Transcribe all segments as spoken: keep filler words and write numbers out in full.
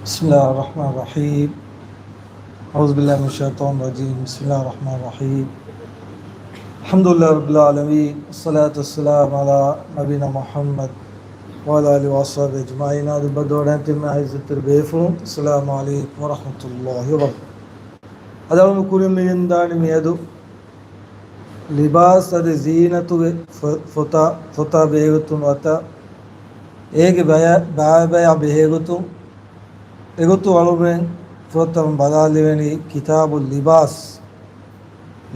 بسم الله الرحمن الرحيم. أعوذ بالله من الشيطان الرجيم. بسم الله الرحمن الرحيم. الحمد لله رب العالمين. والصلاة والسلام على نبينا محمد وعلى آله وصحبه أجمعين. އަދި ބައްދަލުވެ ތިބި އިއްޒަތްތެރި ބޭފުޅުން، السلام عليكم ورحمة الله وبركاته. އަދި އަޅުގަނޑު ކުރިން މި ގެންދާނީ މިއަދު ލިބާސް އަދި ޒީނަތުގެ ފޮ-، ފޮތާ، ފޮތާ ބެހޭގޮތުން ވަތަ އޭގެ ބަޔަ-، ބައިބަޔާ ބެހޭގޮތުން އެގޮތުން އަޅުގަނޑުމެން ފުރަތަމަ ބަލާލެވެނީ ކިތާބު ލިބާސް.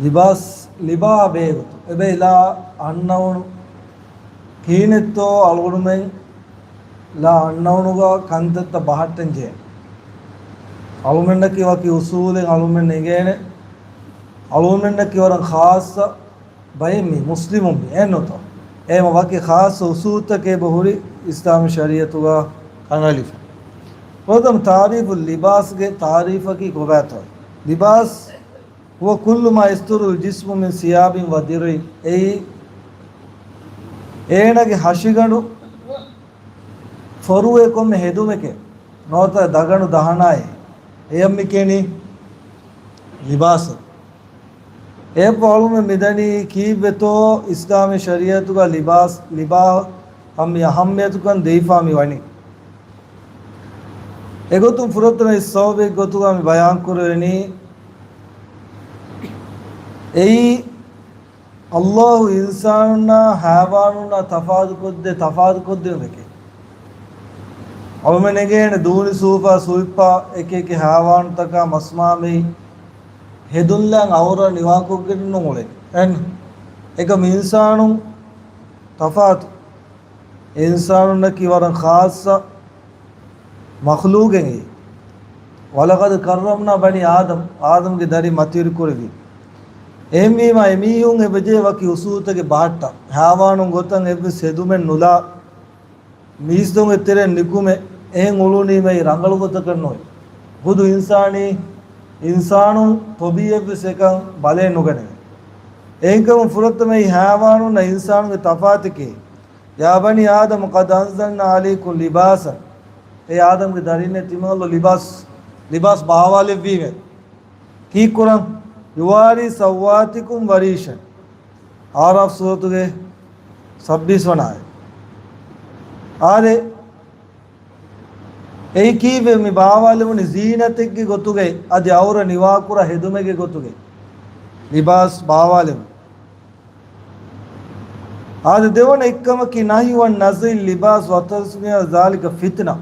ލިބާސް، ލިބާ ބެހޭގޮތުން. އެބައި ލާ އަންނައުނު ކިހިނެއްތޯ އަޅުގަނޑުމެން ލާ އަންނައުނުގަ ކަންތައްތައް ބަހައްޓަން ޖެހޭ. އަޅުމެންނަކީ ވަކި އުސޫލެއް އަޅުމެން އެނގޭނެ. އަޅުމެންނަކީ ވަރަށް ޚާއްޞަ ބައެއް މީ މުސްލިމުން މީ އެއްނުތޯ؟ އެހެމަ ވަކި ޚާއްޞަ އުސޫލްތަކެއް ބަހުރި އިސްލާމީ ޝަރީއަތުގަ ކަންއަލިފަ. ފުރަތަމަ ތާރީފު ލިބާސްގެ ތާރީފަކީ ކޮބާތޯ؟ ލިބާސް هو كل ما يستر الجسم من ثياب ودرع. އެއީ އޭނަގެ ހަށިގަނޑު ފޮރުވޭ ކޮންމެ ހެދުމެކޭ ނުވަތަ ދަގަނޑު ދަހަނާއޭ. އެޔަށް މި ކިޔަނީ ލިބާސް. އެއަށް އަޅުމެން މިދަނީ ކީއްވެތޯ އިސްލާމީ ޝަރީއަތުގަ ލިބާސް، ލިބާ ހަމް-، އަހައްމިޔަތުކަން ދެވިފާ މި ވަނީ. އެގޮތުން ފުރަތަމަ ސަބަބެއް ގޮތުގަ މި ބަޔާން ކުރެވެނީ، އެއީ ﷲ އިންސާނުންނާ ހައިވާނުންނާ ތަފާތުކޮށްދޭ ތަފާތުކޮށްދިނުމެކޭ. އަޅުމެން އެނގޭނެ ދޫނި ސޫފާ ސުވިއްޕާ އެކި އެކި ހައިވާނުތަކާ މަސްމާމެއް ހެދުންލާން އައުރަ ނިވާކޮށްގެން ނޫޅެނީ. އެން އެކަމް އިންސާނުން ތަފާތު. އިންސާނުންނަކީ ވަރަށް ޚާއްޞަ މަޚްލޫގެއް. وَلَقَدْ كَرَّمْنَا بَنِي آدَمَ، އާދަމްގެ ދަރި މަތިވެރި ކުރެވި. އެހެންވީމާ، އެމީހުން އެބަޖެހޭ ވަކި އުސޫލުތަކެއް ބަހައްޓަ. ހައިވާނުން ގޮތަށް އެއްވެސް ހެދުމެއް ނުލާ، މީސްތުންގެ ތެރެއިން ނިކުމެ، އެހެން އުޅުނީމައި ރަނގަޅު ގޮތަކަށް ނުވޭ. ޚުދު އިންސާނީ، އިންސާނުން ތޮބީއަތްވެސް އެކަން ބަލައެއް ނުގަނެވޭ. އެހެންކަމުން ފުރަތަމަ ހައިވާނުންނަށް އިންސާނުންގެ ތަފާތަކީ، يَا بَنِي آدَمَ قَدْ أَنْزَلْنَا عَلَيْكُمْ لِبَاسًا. އޭ އާދަމްގެ ދަރިންނޭ، ތިމަން ލިބާސް، ލިބާސް ބާވާލެއްވީމޭ. ކީއްކުރަން؟ يُوَارِي سَوْآتِكُمْ وَرِيشًا. އަޢުރާފް ސޫރަތުގެ ސައްބީސް ވަނަ އާޔަތް. އާދެ، އެއީ ކީއްވެ މި ބާވާލެވުނީ؟ ޒީނަތެއްގެ ގޮތުގައި އަދި އަޢުރަ ނިވާކުރާ ހެދުމެއްގެ ގޮތުގައި ލިބާސް ބާވާލެވުނީ. އާދެ، ދެވަނަ އެއްކަމަކީ، نَهْيُ عَنْ نَزْعِ اللِّبَاسِ وَتَسْمِيَةِ ذَلِكَ فِتْنَةً.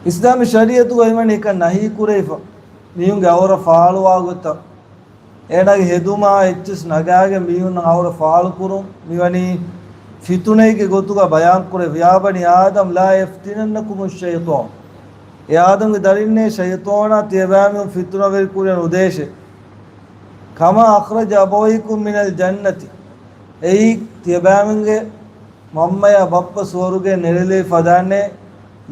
އިސްލާމީ ޝަރީއަތުގައި ވަނީ އެކަން ނަހީ ކުރެވިފަ. މީހުންގެ އަޢުރަ ފާޅުވާ ގޮތަށް، އޭނާގެ ހެދުމާ އެއްޗެސް ނަގާގެން މީހުންނަށް އަޢުރަ ފާޅުކުރުން މިވަނީ ފިތުނައެއްގެ ގޮތުގަ ބަޔާންކުރެވި. يَا بَنِي آدَمَ لَا يَفْتِنَنَّكُمُ الشَّيْطَانُ. އޭ އާދަމްގެ ދަރިންނޭ، ޝައިޠާނާ ތިޔަބައިމީހުން ފިތުނަވެރި ކުރެވެން ނުދޭށޭ. كَمَا أَخْرَجَ أَبَوَيْكُمْ مِنَ الْجَنَّةِ. އެއީ ތިޔަބައިމީހުންގެ މަންމަޔާ ބައްޕަ ސުވަރުގެ ނެރެލޭ ފަދައިންނޭ،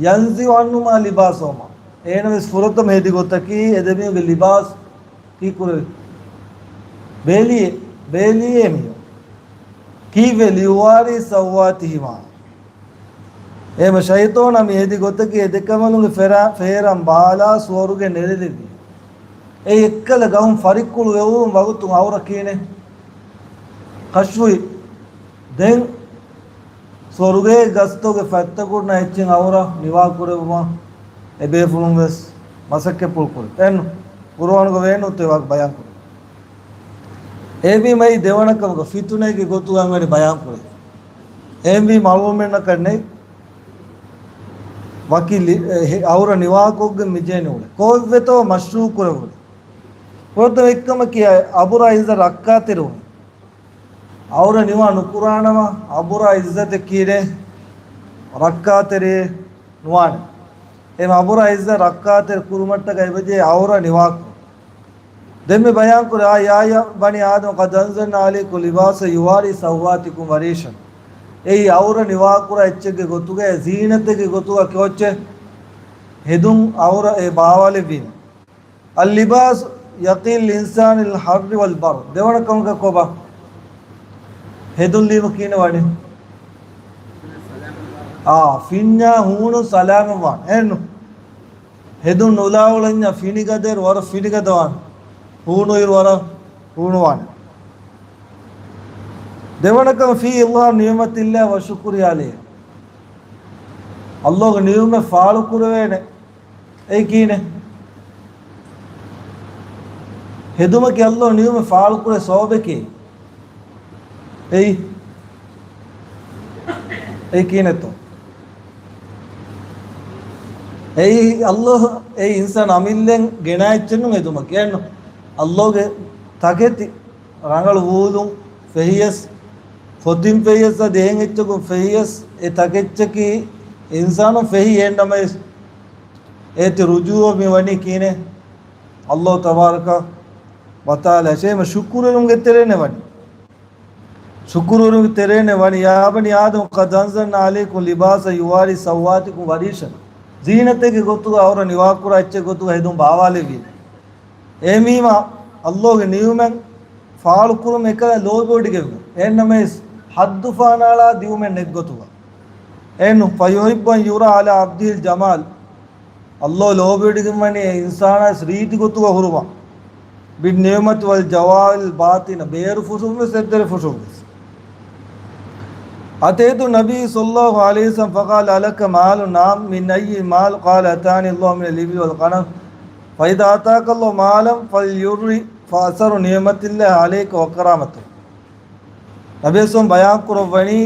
يَنْزِعُ عَنْهُمَا لِبَاسَهُمَا. އޭނަވެސް ފުރަތަމަ ހެދި ގޮތަކީ އެދެމީހުންގެ ލިބާސް ކީއްކުރެވި؟ ބޭލީ، ބޭލީ އެމީހުން. ކީއްވެ؟ لِيُوَارِي سَوْآتِهِمَا. އެހެމަ ޝައިޠާނާ މި ހެދި ގޮތަކީ އެ ދެކަނބަލުންގެ ފެރާ-، ފޭރަން ބާލާ ސުވަރުގެ ނެރެލެއްވި. އެ އެއްކަލަ ގަހުން ފަރިއްކުޅު ވެވުމުން ވަގުތުން އަޢުރަ ކީނެ ކަޝްފުވި. ދެން ސުވަރުގޭ ގަސްތޯގެ ފަތްތަކުންނަށް އެއްޗެއް އަޢުރަ ނިވާކުރެއްވުމަށް އެބޭފުޅުން ވެސް މަސައްކަތްޕުޅު ކުރި. އެން ޤުރުއާނުގަ ވޭނު ތެ ވާ ބަޔާން ކުރި. އެހެންވީމަ އެއީ ދެވަނަ ކަމަކަށް ފިތުނައެއްގެ ގޮތުގަ ވަނީ ބަޔާން ކުރެވި. އެހެންވީމަ އަޅުގަނޑުމެންނަކަށް ނެތް ވަކި ލި-، އެ، ހެ-، އަޢުރަ ނިވާކޮށްގެން މިޖެހެނީ އުޅެ. ކޯއެއްވެތޯ މަޝްރޫޢު ކުރެވުނީ؟ ފުރަތަމަ އެއްކަމަކީ އަބުރާ އިއްޒަތް ރައްކާތެރިވުން. އަޢުރަ ނިވާ ނުކުރާނަމަ، އަބުރާ އިއްޒަތެއް ކީރޭ ރައްކާތެރި ނުވާނެ. އެމަ އަބުރާ އިއްޒަތް ރައްކާތެރި ކުރުމަށްޓަކައި އެބަޖެހޭ އަޢުރަ ނިވާކުރުން. ދެންމެ ބަޔާންކުރެ، آ، يَا بَنِي آدَمَ قَدْ أَنْزَلْنَا عَلَيْكُمْ لِبَاسًا يُوَارِي سَوْآتِكُمْ وَرِيشًا. އެއީ އަޢުރަ ނިވާކުރާ އެއްޗެއްގެ ގޮތުގައި، ޒީނަތެއްގެ ގޮތުގަ ކޯއްޗެއް ހެދުން އަޢުރަ އެ ބާވާލެއްވީމަ. اللباس يقي الإنسان من الحر والبرد. ދެވަނަ ކަމަކަށް ކޮބާ؟ ހެދުން ލީމަ ކިހިނެއް ވާނެ؟ އާ، ފިންޏާ ހޫނު ސަލާމަތް ވާނެ. އެއްނު. ހެދުން ނުލާ އުޅެންޏާ ފިނިގަދައިރު ވަރަށް ފިނިގަދަ ވާނެ. ހޫނުއިރު ވަރަށް ހޫނު ވާނެ. ދެވަނަކަން، ފީ އިޒްހާރު ނިޢުމަތިއްލާހި ވައްޝުކުރި ޢަލައިހި. ﷲގެ ނިޢުމަތް ފާޅުކުރެވޭނެ. އެއީ ކިހިނެއް؟ ހެދުމަކީ ﷲ ނިޢުމަތް ފާޅުކުރޭ ސަބަބެކޭ. އެއީ، އެއީ ކިހިނެއްތޯ؟ އެއީ ﷲ، އެއީ އިންސާން އަމިއްލައިން ގެނާ އެއްޗެއް ނޫން ހެދުމަކީ. އެއްނު، ﷲގެ ތަކެތި ރަނގަޅު ވޫލުން ފެހިޔަސް، ފޮތިން ފެހިޔަސް އަދި އެހެން އެއްޗަކުން ފެހިޔަސް، އެ ތަކެއްޗަކީ އިންސާނުން ފެހި އެހެން ނަމަވެސް، އޭތި ރުޖޫޢަ މި ވަނީ ކިހިނެއް؟ ﷲ ތަބާރަކަ ވަތަޢާލާ. އެހެން ޝުކުރުވެރިންގެ ތެރޭން ވަނީ. ޝުކުރުވެރިންގެ ތެރޭން ވަނީ. يا بني آدم قد أنزلنا عليكم لباسا يواري سوآتكم وريشا. ޒީނަތެއްގެ ގޮތުގަ އައުރަ ނިވާކުރާ އެއްޗެއް ގޮތުގަ ހެދުން ބާވާލެއްވީ. އެހެންވީމާ، ﷲގެ ނިޢުމަތް ފާޅުކުރުމަށް އެކަލަ ލޯބިވޮޑިގެން، އެހެންނަމަވެސް ޙައްދު ފަހަނައަޅާ ދިއުމެއް ނެތް ގޮތުގަ. އެހެން، فيحب أن يرى على عبده الجمال. ﷲ ލޯބިވޮޑިގެންވަނީ އެ އިންސާނާ ވެސް ރީތި ގޮތުގަ ހުރުމަށް. بالنعمة والجوارح الباطنة، ބޭރު ފުށުން ވެސް އެއްދެރަ ފުށުން ވެސް. أتيت النبي صلى الله عليه وسلم فقال: ألك مال؟ نعم. من أي مال؟ قال: أتاني الله من الإبل والغنم. فإذا أتاك الله مالا فلير، فأثر نعمة الله عليك وكرامته. ނަބީ ސައް ބަޔާން ކުރައްވަނީ،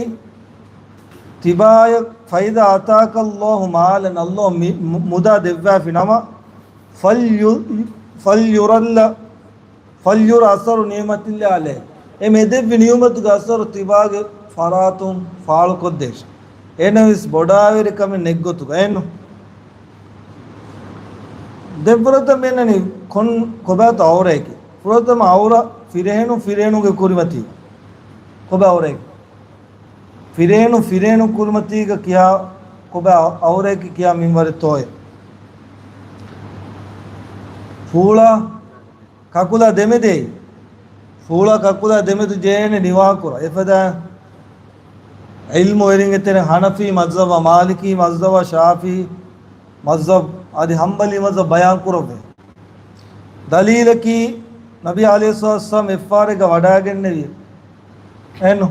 ތިބާއަށް، فإذا أتاك الله مالا، ﷲ މި-، މު-، މުދާ ދެއްވާފި ނަމަ، فلير، فلير، فلير أثر نعمة الله عليك. އެ މެދެއްވި ނިޢުމަތުގެ އަސަރު ތިބާގެ ފަރާތުން ފާޅުކޮށްދޭށޭ. އެހެނަސް ބޮޑާވެރިކަމެއް ނެތްގޮތުގަ. އެހެންނު. ދެން ފުރަތަމަ މިއަންނަނީ ކޮން، ކޮބާތޯ އައުރައެކޭ. ފުރަތަމަ އައުރަ ފިރިހެނުން ފިރިހެނުންގެ ކުރިމަތީ. ކޮބާ އައުރައެކޭ؟ ފިރިހެނުން ފިރިހެނުން ކުރިމަތީގަ ކިޔާ ކޮބާ އައުރައެކޭ ކިޔާ މިންވަރެއްތޯއޭ؟ ފޫޅާ ކަކުލާ ދެމެދޭ. ފޫޅާ ކަކުލާ ދެމެދު ޖެހޭނެ ނިވާކުރަން. އެފަދަ ޢިލްމުވެރިންގެ ތެރެ ޙަނަފީ މަޒްހަބާ، މާލިކީ މަޒްހަބާ، ޝާފިޢީ މަޒްހަބް އަދި ޙަންބަލީ މަޒްހަބް ބަޔާން ކުރެވޭ. ދަލީލަކީ، ނަބީ ޢަލައިހިއްސަލާތު ވައްސަލާމް އެއްފަހަރެއްގަ ވަޑައިގެންނެވި. އެހެންނު.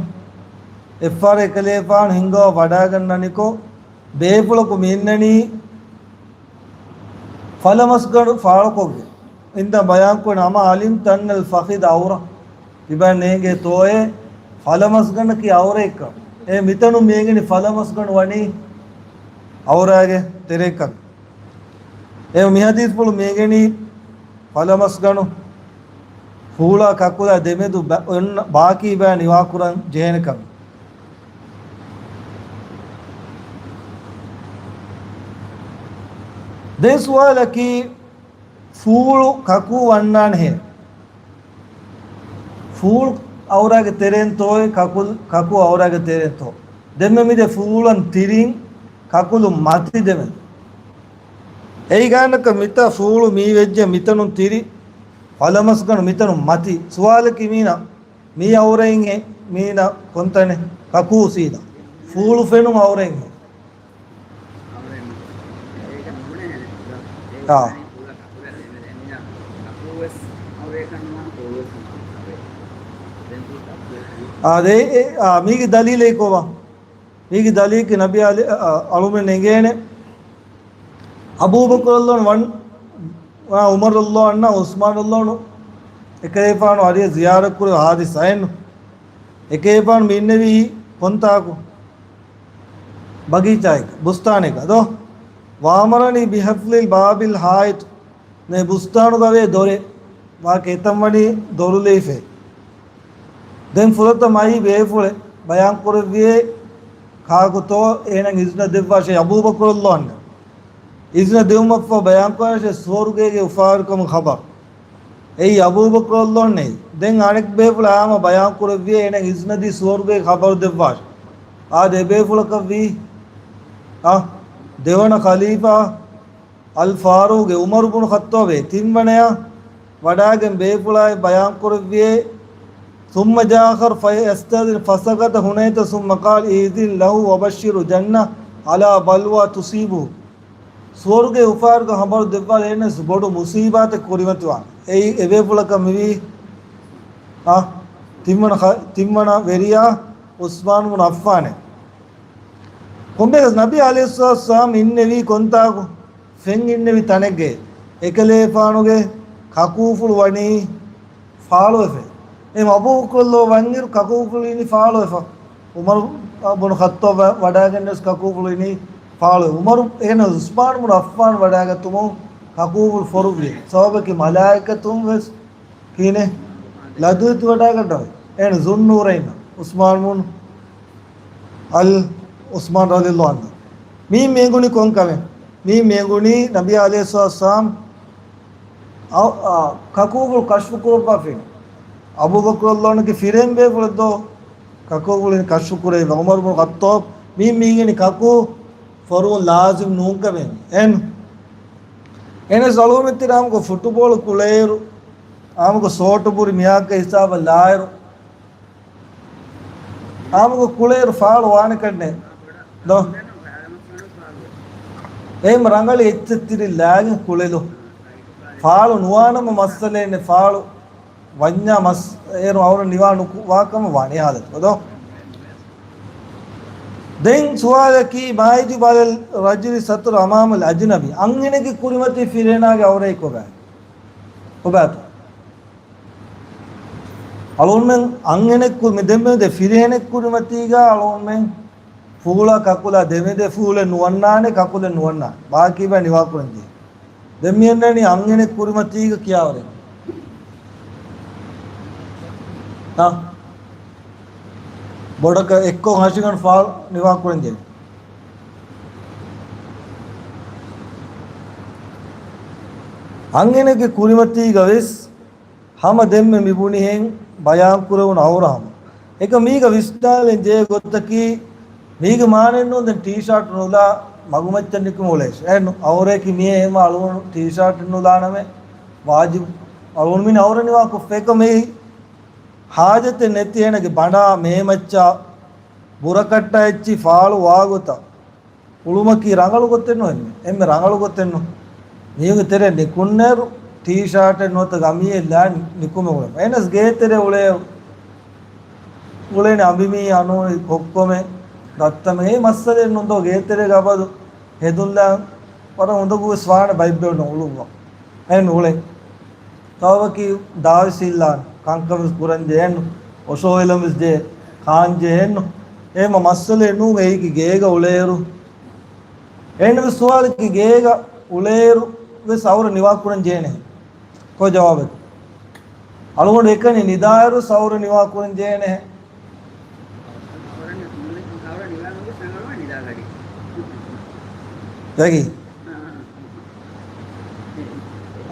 އެއްފަހަރެއް އެކަލޭފާނު ހިންގާ ވަޑައިގަންނަނިކޮށް، ބޭފުޅަކު މި އިންނަނީ ފަލަމަސްގަނޑު ފާޅުކޮށްގެން. އިންދަ ބަޔާންކުރަން، أما علمت أن الفخذ عورة؟ ތިބާ ނޭނގޭތޯއޭ ފަލަމަސްގަނޑަކީ އައުރައެއްކަން. އޭ މިތަނުން މިއެނގެނީ ފަލަމަސްގަނޑު ވަނީ އައުރާގެ ތެރެއެއްކަން. އޭ މި ޙަދީޘްފުޅު މިއެނގެނީ ފަލަމަސްގަނޑު ފޫޅާ ކަކުލާ ދެމެދު ބަ-، އޮންނަ ބާކީ ބަޔަށް ނިވާކުރަން ޖެހޭނެ ކަމެއް. ދެން ސުވާލަކީ، ފޫޅު ކަކޫ ވަންނާނެހޭ. ފޫޅު އައުރާގެ ތެރޭންތޯއޭ، ކަކުލު، ކަކޫ އައުރާގެ ތެރޭންތޯ؟ ދެންމެ މިދެ ފޫޅަން ތިރިން ކަކުލު މަތި ދެމެދު. އެއީ ގާނަކަ މިތާ ފޫޅު މީ ވެއްޖެ މިތަނުން ތިރި ފަލަމަސްގަނޑު މިތަނުން މަތި. ސުވާލަކީ މީނަ މީ އައުރައިންހޭ، މީނަ ކޮންތަނެއް؟ ކަކޫ ސީދާ. ފޫޅު ފެނުން އައުރައިންހޭ. އާ. އާ، ދޭ، އެ، އާ، މީގެ ދަލީލެއް ކޮބާ؟ މީގެ ދަލީލަކީ ނަބީ ޢަލީ، އަ، އަޅުމެން އެނގޭނެ. އަބޫބަކުރު ރަޟިޔަﷲ ޢަންހު ވަން، އާ، ޢުމަރު ރަޟިޔަﷲ ޢަންހު، ޢުސްމާނު ރަޟިޔަﷲ ޢަންހު އެކަލޭފާނު ޢަލީއަށް ޒިޔާރަތް ކުރެވި ޙާދިސާއެއްނު. އެކަލޭފާނު މި އިންނެވީ ކޮންތާކު؟ ބަގީޗާއެއް، ބުސްތާނެއްގަ ދޯ؟ وأمرني بحفل باب الحائط. ނޭ ބުސްތާނުގަވޭ ދޮރެއް ވާކަ އެތަން ވަނީ ދޮރުލެއިފޭ. ދެން ފުރަތަމަ އައީ ބޭފުޅެއް ބަޔާންކުރެއްވިއޭ ކާކުތޯ އޭނަ އިޒުނަ ދެއްވާށޭ އަބޫބަކުރު ރަޟިޔަﷲ ޢަންހު. އިޒުނަ ދެވުމަށްފަހު ބަޔާންކުރާށޭ ސުވަރުގޭގެ އުފާވެރިކަމުގެ ޚަބަރު. އެއީ އަބޫބަކުރު ރަޟިޔަﷲ ޢަންހު ނެތް. ދެން އަނެއް ބޭފުޅާ ހަމަ ބަޔާންކުރެއްވިއޭ އޭނަ އިޒުނަ ދީ ސުވަރުގޭގެ ޚަބަރު ދެއްވާށޭ. އާދެ އެ ބޭފުޅަކަށްވީ. އާ، ދެވަނަ ޚަލީފާ އަލް ފާރޫޤު ޢުމަރު ބުނު ޚައްޠާބޭ ތިންވަނަޔަށް ވަޑައިގެން ބޭފުޅާއެއް ބަޔާންކުރެއްވިއޭ ثم جاء آخر فيستأذن فسكت هنيهة ثم قال: ائذن له وبشره بالجنة على بلوى تصيبه. ސުވަރުގެ އުފާވެރިކަން ޚަބަރު ދެއްވާލޭ، އެހެނަސް ބޮޑު މުސީބާތެއް ކުރިމަތިވާނެ. އެއީ އެބޭފުޅަކަށް މިވީ، އާ، ތިންވަނަ ޚަ-، ތިންވަނަ ވެރިޔާ ޢުސްމާނު ބުނު ޢައްފާނޭ. ކޮންމެއަކަސް ނަބީ ޢަލައިހިއްސަލާތު ވައްސަލާމް އިންނެވީ ކޮންތާކު؟ ފެން އިންނެވި ތަނެއްގައި. އެކަލޭފާނުގެ ކަކޫފުޅު ވަނީ ފާޅުވެފަ. އެހެން އަބޫބަކުރު ވަންއިރު ކަކޫފުޅު އިނީ ފާޅުވެފަ. ޢުމަރު ބުނު ޚައްޠާބް ވަ-، ވަޑައިގެންނަސް ކަކޫފުޅު އިނީ ފާޅުވެ. ޢުމަރު އެހެން ޢުސްމާނު ބުނު ޢައްފާން ވަޑައިގަތުމުން ކަކޫފުޅު ފޮރުއްވި. ސަބަބަކީ މަލާއިކަތުން ވެސް ކީނެ ލަދުވެތި ވަޑައިގަންނަވައި. އެހެން ޒުންނޫރައިން ޢުސްމާނު ބުނު އަލް ޢުސްމާން ރަޟިޔަﷲ ޢަންހު. މީ މި އެނގުނީ ކޮން ކަމެއް؟ މީ މި އެނގުނީ ނަބީ ޢަލައިހިއްސަލާތު ވައްސަލާމް އަ-، އަ، ކަކޫފުޅު ކަޝްފު ކުރައްވާފިން. އަބޫބަކުރު ރަޟިޔަﷲ ޢަންހުގެ ފިރިހެން ބޭފުޅެއްދޯ ކަކޫފުޅު ކަޝްފު ކުރެއްވި. ޢުމަރު ބުނު ޚައްޠާބް މީ މީގެނި ކަކޫ ފޮރުވުން ލާޒިމް ނޫން ކަމެއް. އެހެން އެހެނަސް އަޅުގަނޑު މިތިރާމަގަ ފުޓުބޯޅަ ކުޅޭއިރު، އާމަގަ ސޯޓު ބުރި މިހާކަށް ހިސާބަށް ލާއިރު، އާމަގަ ކުޅޭއިރު ފާޅު ވާނެ ކަންނޭ ދޯ؟ އެހެން ރަނގަޅި އެއްޗެއް ތިރި ލާގެން ކުޅެލު. ފާޅު ނުވާނަމަ މައްސަލައެއް ނެތް. ފާޅު ވަންޏާ މަސް އޭރު އައުރަ ނިވާ ނުކު-، ވާކަމަށް ވާނެ ހާލަތު ދޯ؟ ދެން ސުވާލަކީ، ما يجب على الرجل ستر أمام الأجنبي؟ އަންހެނެއްގެ ކުރިމަތީ ފިރިހެނާގެ އައުރަތް ކޮބާ؟ ކޮބާތޯ؟ އަޅުގަނޑުމެން އަންހެނެއް ކު-، މި ދެންމެ ދެ ފިރިހެނެއް ކުރިމަތީގަ އަޅުގަނޑުމެން ފޫޅާ ކަކުލާ ދެމެދެ ފޫޅެއް ނުވަންނާނެ، ކަކުލެއް ނުވަންނާނެ. ބާކީ ބައި ނިވާކުރަންޖެހޭ. ދެން މި އަންނަނީ އަންހެނެއް ކުރިމަތީގަ ކިޔާވަރެއް. އާ. ބޮޑަކަށް އެއްކޮށް ހަށިގަނޑު ފާޅު ނިވާކުރަންޖެހޭ. އަންހެނެއްގެ ކުރިމަތީގަ ވެސް ހަމަ ދެންމެ މި ބުނިހެން ބަޔާންކުރެވުނު އައުރަ ހަމަ. އެކަމް މީގަ ވިސްނާލަން ޖެހޭ ގޮތަކީ، މީގެ މާނައެއްނޫން ދެން ޓީޝާޓް ނުލާ މަގުމައްޗަށް ނިކުމެ އުޅޭށޭ. އެހެން އައުރަޔަކީ މިއޭ ހަމަ އަޅުގަނޑު ޓީޝާޓެއް ނުލާނަމޭ ވާޖިބު އަޅުގަނޑު މިން އައުރަ ނިވާކޮށްފަ. އެކަމް އެއީ ހާޖަތެއް ނެތި އޭނަގެ ބަނޑާ މޭމައްޗާ ބުރަކައްޓާ އެއްޗި ފާޅު ވާގޮތަށް އުޅުމަކީ ރަނގަޅު ގޮތެއް ނޫން. އެންމެ ރަނގަޅު ގޮތެއް ނޫން. މީހުންގެ ތެރެއަށް ނިކުންނައިރު ޓީޝާޓެއް ނުވަތަ ގަމީއެއް ލާ ނިކުމެ އުޅެމު. އެހެނަސް ގޭތެރެ އުޅޭ، އުޅޭނެ އަނބިމީ އަނޫން ކޮއްކޮމެ ދައްތަމެ. އެ މައްސަލައެއް ނުން ދޯ. ގޭތެރޭގަ އަބަދު ހެދުންލާ ވަރަށް އުނދަގޫވެސް ވާނެ ބައެއް ބޭފުޅުން އުޅުއްވާ. އެހެން އުޅެ. ތަވަކީ ދާވެސް އިއްލާން ކަންކަން ވެސް ކުރަން ޖެހެން، އޮށޯވެލަން ވެސް ޖެހޭ، ކާން ޖެހެން. އެހެން މައްސަލައެއް ނޫން އެއީކީ ގޭގަ އުޅޭއިރު. އެހެން ވެސް ސުވާލަކީ ގޭގަ އުޅޭއިރު ވެސް އައުރަ ނިވާ ކުރަން ޖެހޭނެ. ކޮ ޖަވާބެއް؟ އަޅުގަނޑު އެކަނި ނިދާއިރު ސައުރަ ނިވާ ކުރަން ޖެހޭނެ. ދެގި.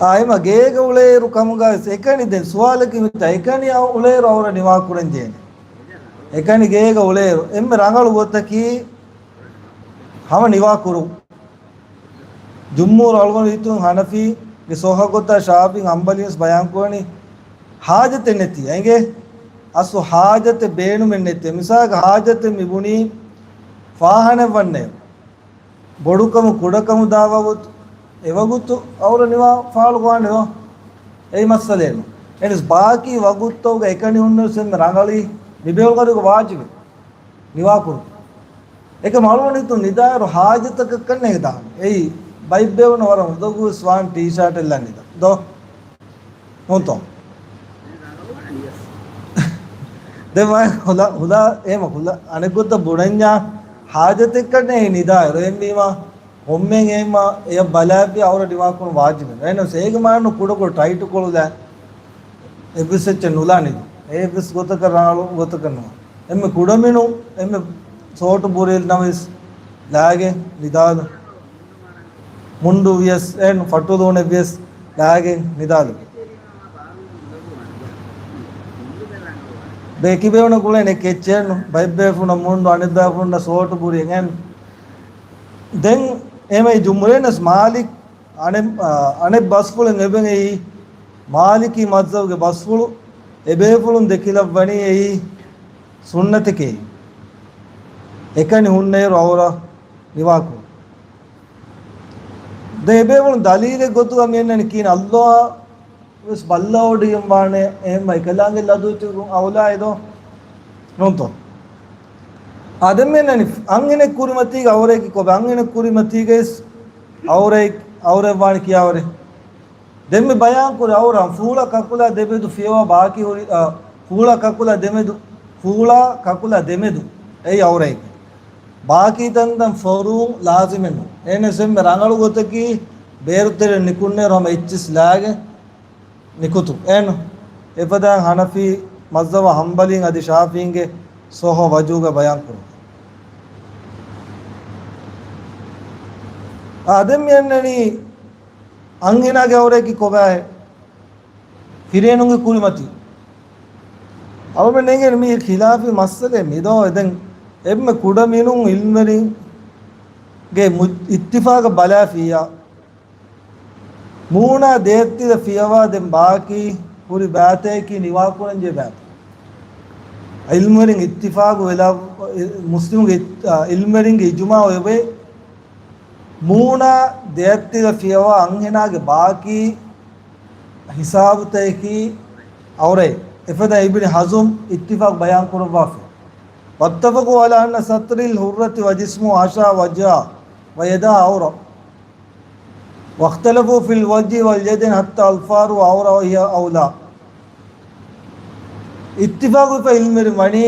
އާ، އެމަ ގޭގަ އުޅޭއިރު ކަމުގަ ވެސް އެކަނި ދެން ސުވާލަކީ މިތާ އެކަނި އަ-، އުޅޭއިރު އައުރަ ނިވާ ކުރަން ޖެހޭނެ. އެކަނި ގޭގަ އުޅޭއިރު އެންމެ ރަނގަޅު ގޮތަކީ ހަމަ ނިވާ ކުރުން. ޖުމްހޫރު އަޅުގަނޑު ހިތުން ހަނަފީގެ ސޮހަ ގޮތާ ޝާފިޢީ ހަންބަލީ ވެސް ބަޔާންކުރަނީ ހާޖަތެއް ނެތި. އެނގޭ؟ އަސްލު ހާޖަތެއް ބޭނުމެއް ނެތި. މިސާލަކަށް ހާޖަތެއް މި ބުނީ ފާހަނައެއް ވަންނައިރު. ބޮޑުކަމު ކުޑަކަމު ދާ ވަގުތު، އެ ވަގުތު އައުރަ ނިވާ ފާޅު ވާނެ ދޯ؟ އެއީ މައްސަލައެއް ނޫން. އެހެނަސް ބާކީ ވަގުތުތަކުގަ އެކަނި ހުންނަސް އެންމެ ރަނގަޅީ މި ބޭފުޅުންގެ ވާޖިބެއް. ނިވާކުރުން. އެކަމް އަޅުގަނޑު ހިތުން ނިދާއިރު ހާޖަތަކަށް ކަންނޭނގެ ދާން. އެއީ ބައެއް ބޭފުޅުން ވަރަށް އުނދަގޫވެސް ވާން ޓީޝާޓެއްލާ ނިދާ. ދޯ؟ ހުންތޯ؟ ދެން ވާ ހުލަ، ހުލަ، އޭމަ ހުލަ، އަނެއް ގޮތަށް ބުނަންޏާ ހާޖަތެއްކަންނޭ ނިދާއިރު. އެހެންވީމާ ހޮންމެން އެހެންމާ އެޔަށް ބަލާއްވި އައުރަ ނިވާކުރުން ވާޖިބެއް. އެހެނަސް އޭގެ މާނަ ކުޑަކޮށް ޓައިޓުކޮޅުލާ އެއްވެސް އެއްޗެއް ނުލާ ނިދުން. އެއްވެސް ގޮތަކަށް ރާޅު ގޮތަކަށް ނުވާ. އެންމެ ކުޑަމިނުން އެންމެ ސޯޓު ބުރީލް ނަމަވެސް ލާގެ ނިދާލު. މުންޑު ވިޔަސް އެން ފަޓުލޫނެއް ވިޔަސް ލާގެ ނިދާލު. ބޭކިބޭވުނަ ގުޅެނެ ކެއްޗެއް ބައެއްބޭފުނަ މުންޑު އަނެއްބޭފުނަ ސޯޓު ބުރި އެން. ދެން އެމައި ޖުމްހޫރީން ވެސް މާލިކް އަނެއް، އަނެއް ބަސްފުޅެއް އެބެން އެއީ މާލިކީ މަޒްހަބުގެ ބަސްފުޅު. އެބޭފުޅުން ދެކިލައްވަނީ އެއީ ސުންނަތެކޭ. އެކަނި ހުންނައިރު އައުރަ ނިވާކުރުން. ދެން އެބޭފުޅުން ދަލީލެއް ގޮތުގަ މިއަންނަނީ ކީން ﷲ ވެސް ބައްލަވަޑިގެން ވާނެ، އެހެންމަ އެކަލާނގެ ލަދުވެތިވުން އައުލާއެއް ދޯ؟ ނޫންތޯ؟ އާ، ދެން މިއަންނަނީ އަންހެނެއް ކުރިމަތީގަ އައުރައެކޭ ކޮބާ؟ އަންހެނެއް ކުރިމަތީގައިސް އައުރައެއް، އައުރައެއް ވާނެ ކިޔާވަރެއް. ދެން މި ބަޔާން ކުރި އައުރަ ފޫޅަ ކަކުލާ ދެމެދު ފިޔަވާ ބާކީ ހުރި، އާ، ފޫޅަ ކަކުލާ ދެމެދު، ފޫޅާ ކަކުލާ ދެމެދު އެއީ އައުރައެކޭ. ބާކީ ތަންތަން ފޮރުވުން ލާޒިމެއް ނޫން. އެހެނަސް އެންމެ ރަނގަޅު ގޮތަކީ ބޭރުތެރެއަށް ނިކުންނޭރު ހަމަ އެއްޗިސް ލާގެ ނިކުތު. އެން އެފަދައިން ހަނަފީ މަޒްހަބަށް ހަންބަލީން އަދި ޝާފީންގެ ސޮހަ ވަޖޫގަ ބަޔާން ކުރުން. އާ، ދެން މިއަންނަނީ އަންހެނާގެ އައުރައަކީ ކޮބާހޭ؟ ފިރޭނުންގެ ކުރިމަތީ. އަޅުމެން ނޭނގޭނެ މީ ޚިލާފީ މައްސަލައެއް މިދޯ. ދެން އެންމެ ކުޑަމިނުން އިލްމުވެރިންގެ މު-، އިއްތިފާގަށް ބަލާފިއްޔާ، މޫނާ ދެއަތްތިލަ ފިޔަވާ ދެން ބާކީ ހުރި ބައިތަކަކީ ނިވާކުރަންޖެހޭ ބައިތައް. އިލްމުވެރިން އިއްތިފާގު ވެލަ، މުސްލިމުގެ އިއް-، އިލްމުވެރިންގެ އިޖުމާޢު އެބައި މޫނާ ދެއަތްތިލަ ފިޔަވާ އަންހެނާގެ ބާކީ ހިސާބުތަކަކީ އައުރައެއް. އެފަދަ އިބްނި ޙަޒުމް އިއްތިފާޤު ބަޔާން ކުރައްވާފި. واتفقوا على أن ستر الحرة وجسمها وحشاها ووجهها ويداها عورة. واختلفوا في الوجه واليدين حتى أظفارها عورة وهي أولى. އިއްތިފާޤުވެފަ އިލްމުވެރިން ވަނީ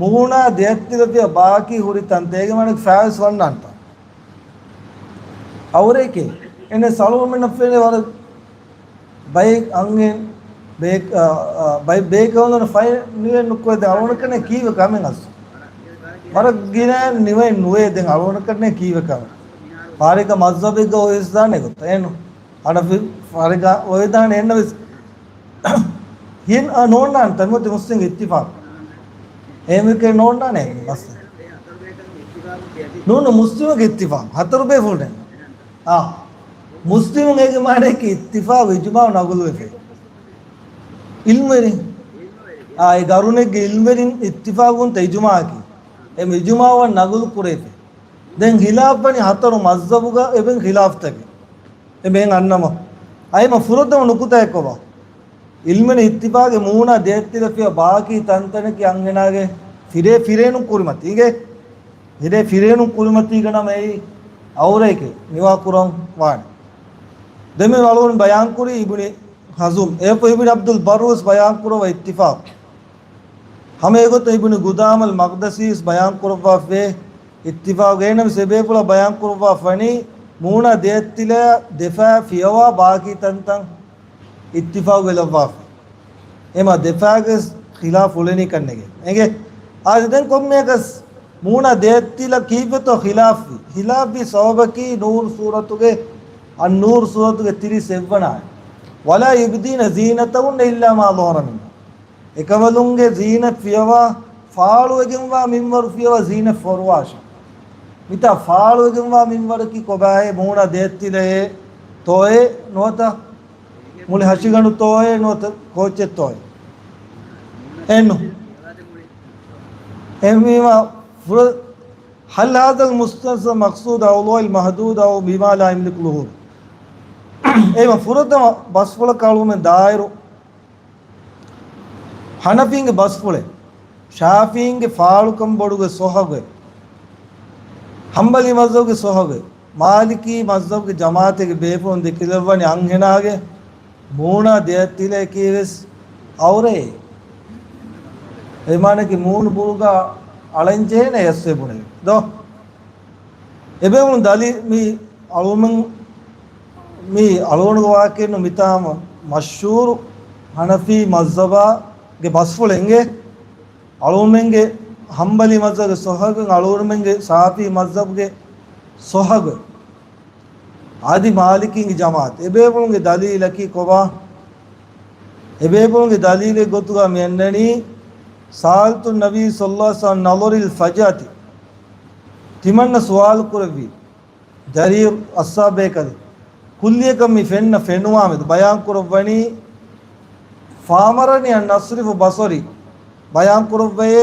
މޫނާ ދެއަތްތިލަ ފިޔަ ބާކީ ހުރި ތަންތައް އޭގެ މާނަ ފައިސް ވަންނާންތަ؟ އައުރައެކޭ. އެނެ ސަޅުވަމެންނަށް ފެނޭ ވަރަށް ބައެއް އަންހެން ބޭ-، އަ، އަ، ބައެއް ބޭކަލުން ފައި ނިވެ ނުކުވެ ދެ އަޅުގަނޑަކަށް ކީއްވެ ކަމެއް އަސް. ވަރަށް ގިނަ ނިވެ ނުވެ ދެ އަޅުގަނޑަކަށް ކީއްވެ ކަމެއް. ފާރިގަ މަޒްހަބެއްގަ އޮވެސް ދާނެ ގޮތަށް. އެނު. އަނަފި ފާރިގަ އޮވެދާނެ އެންނަ ވެސް. ހިން އަ ނޯންނާން ތަންމުތި މުސްލިމް އިއްތިފާޤު. އޭމެކޭ ނޯންނާނެ މަސް. ނޫން މުސްލިމުގެ އިއްތިފާޤު. ހަތަރު ބޭފުޅުން. އާ. މުސްލިމުން އޭގެ މާނައަކީ އިއްތިފާޤު އިޖުމާޢު ނަގުލުވެފަ. އިލްމުވެރިން. އާ، އެ ގަރުނެއްގެ އިލްމުވެރިން އިއްތިފާޤުންތަ އިޖުމާޢަކީ. އެ އިޖުމާޢު ނަގުލު ކުރެފަ. ދެން ހިލާފް ވަނީ ހަތަރު މަޒްހަބުގަ އެބެން ހިލާފްތަކެއް. އެ މޭން އަންނަމަ. އައިމަ ފުރަތަމަ ނުކުތާއެއް ކޮބާ؟ އިލްމުވެރިން އިއްތިފާގެ މޫނާ ދޭތްތިލަފިޔަ ބާކީ ތަންތަނަކީ އަންހެނާގެ ފިރޭ ފިރޭނުން ކުރިމަތީގެ. ފިރޭ ފިރޭނުން ކުރިމަތީގަ ނަމަ އެއީ އައުރައެކޭ ނިވާކުރަން ވާނެ. ދެމެ އަޅުގަނޑު ބަޔާންކުރީ އިބްނި ޙަޒުމް. އެއަށް އިބްނި ޢަބްދުލް ބައްރުވެސް ބަޔާންކުރައްވާ އިއްތިފާޤު. ހަމަ އެގޮތަށް އިބްނު ގުދާމަލް މަޤްދަސީސް ބަޔާންކުރައްވާފައި އިއްތިފާޤު. އޭނަވެސް އެބޭފުޅާ ބަޔާންކުރައްވާފަނީ މޫނާ ދެއަތްތިލަ ދެފާ ފިޔަވާ ބާކީ ތަންތަން އިއްތިފާޤު ވެލައްވާފަ. އެމަ ދެފާގެ ޚިލާފް އުޅެނީ ކަންނެގެ. އެނގޭ؟ އާދެ ދެން ކޮންމެއަކަސް މޫނާ ދެއަތްތިލަ ކީއްވެތޯ ޚިލާފްވި؟ ޚިލާފްވި ސަބަބަކީ ނޫރު ސޫރަތުގެ، އައްނޫރު ސޫރަތުގެ ތިރީސް އެއްވަނަ އާޔަތް. ولا يبدين زينتهن إلا ما ظهر منها. އެކަމަލުންގެ ޒީނަތް ފިޔަވާ، ފާޅުވެގެންވާ މިންވަރު ފިޔަވާ ޒީނަތް ފޮރުވާށޭ. މިތާ ފާޅުވެގެންވާ މިންވަރަކީ ކޮބާހޭ؟ މޫނާ ދޭތްތިލައޭ ތޯއޭ ނުވަތަ މުޅި ހަށިގަނޑު ތޯއޭ ނުވަތަ ކޯއްޗެއް ތޯއޭ؟ އެންނު. އެހެންވީމަ ފުރަ-، هل هذا المستثنى مقصود أو الوعي المحدود أو بما لا يملك ظهور؟ އެހެން ފުރަތަމަ ބަސްފުޅަކަށް އަޅުމެން ދާއިރު ހަނަފީންގެ ބަސްފުޅެއް، ޝާފީންގެ ފާޅުކަން ބޮޑުގެ ސޮހަގެ، ހަންބަލީ މަޒްހަބުގެ ސޮހަގެ، މާލިކީ މަޒްހަބުގެ ޖަމާޢަތެއްގެ ބޭފުޅުން ދެކިލައްވަނީ އަންހެނާގެ މޫނާ ދެއަތްތިލައަކީވެސް އައުރައޭ. އެމާނަކީ މޫނު ބުރުގާ އަޅަންޖެހޭނެ އެއްސެ ބުނެވި ދޯ؟ އެބޭފުޅުން ދަލީ މި އަޅުމެން މި އަޅުގަނޑުގެ ވާހަކައެއްނު މިތާމަ މަޝްހޫރު ހަނަފީ މަޒްހަބާގެ ބަސްފުޅެއް އިނގޭ. އަޅުމެންގެ ހަންބަލީ މަޒްހަބުގެ ސޮހަގެ، އަޅުމެންގެ ޝާފީ މަޒްހަބުގެ ސޮހަގެ. އަދި މާލިކީންގެ ޖަމާޢަތް. އެބޭފުޅުންގެ ދަލީލަކީ ކޮބާ؟ އެބޭފުޅުންގެ ދަލީލެއް ގޮތުގަ މި އަންނަނީ، سألت النبي صلى الله عليه وسلم عن نظر الفجأة. ތިމަންނަ ސުވާލު ކުރެއްވި. ޖަރީރު އައްސާބޭކަލެ. ކުއްލިއަކަށް މި ފެންނަ ފެނުވާމެދު ބަޔާން ކުރައްވަނީ، فأمرني أن أصرف بصري، ބަޔާން ކުރައްވައޭ،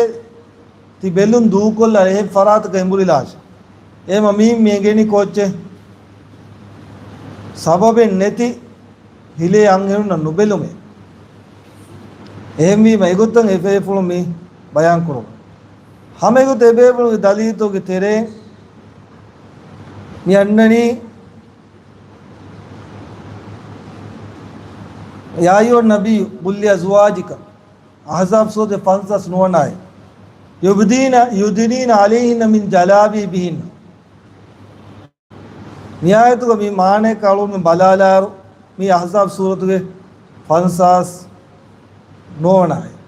ތި ބެލުން ދޫކޮށްލާ އެހެން ފަރާތަކަށް އެނބުރިލާށޭ. އެހެމަ މީ މި އެނގެނީ ކޯއްޗެއް؟ ސަބަބެއް ނެތި ހިލޭ އަންހެނުންނަށް ނުބެލުމޭ. އެހެންވީމަ އެގޮތަށް އެ ބޭފުޅުން މި ބަޔާން ކުރުން. ހަމަ އެގޮތަށް އެ ބޭފުޅުންގެ ދަލީލުތަކުގެ ތެރޭ މި އަންނަނީ، يا أيها النبي قل لأزواجك، އަޙްޒާބް ސޫރަތުގެ ފަންސާސް ނުވަ އާޔަތް، يبدين، يدنين عليهن من جلابيبهن. މި އާޔަތުގަ މި މާނަޔަކަށް އަޅުގަނޑު ބަލާލާއިރު، މި އަޙްޒާބް ސޫރަތުގެ ފަންސާސް ނުވަ އާޔަތް.